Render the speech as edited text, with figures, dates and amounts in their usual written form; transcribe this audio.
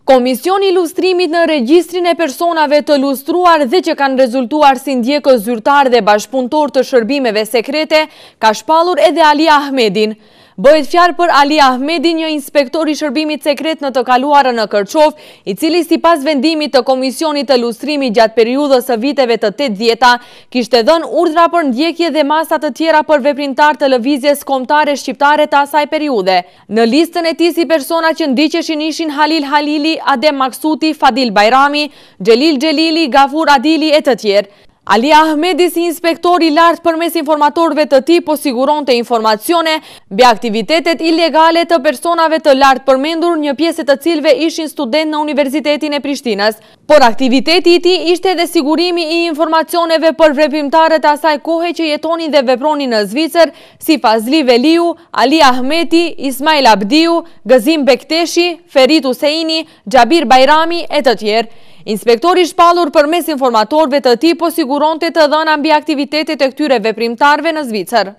Komisioni i Lustrimit në regjistrin e personave të lustruar dhe që kanë rezultuar si ndjekës zyrtarë dhe bashkëpunëtorë të shërbimeve sekrete, ka shpallur edhe Ali Ahmedin. Bëhet fjalë për Ali Ahmedin, një inspektor i shërbimit sekret në të kaluarën në Kërçovë, i cili sipas vendimit të Komisionit të Lustrimit gjatë periudhës së viteve të 80-ta, kishte dhënë urdhra për ndjekje dhe masa të tjera për veprimtarë të Lëvizjes Kombëtare Shqiptare të asaj periudhe. Në listën e tij si persona që ndiqeshin ishin Halil Halili, Adem Maksuti, Fadil Bajrami, Xhelil Xhelili, Gafur Adili e të tjerë. Ali Ahmedi si inspektor i lartë përmes informatorëve të tij po siguronte informacione mbi aktivitetet ilegale të personave të lartpërmendur, një pjesë e të cilëve ishin studentë në Universitetin e Prishtinës. Por aktiviteti i tij ishte edhe sigurimi i informacioneve për veprimtarët e asaj kohe që jetonin dhe vepronin në Zvicër, si Fazli Veliu, Ali Ahmeti, Ismail Abdiu, Gëzim Bekteshi, Ferit Useini, Xhabir Bajrami e të tjerë. Inspektori i shpallur përmes informatorëve të tij po siguronte të dhëna mbi aktivitetet e këtyre veprimtarëve në Zvicër.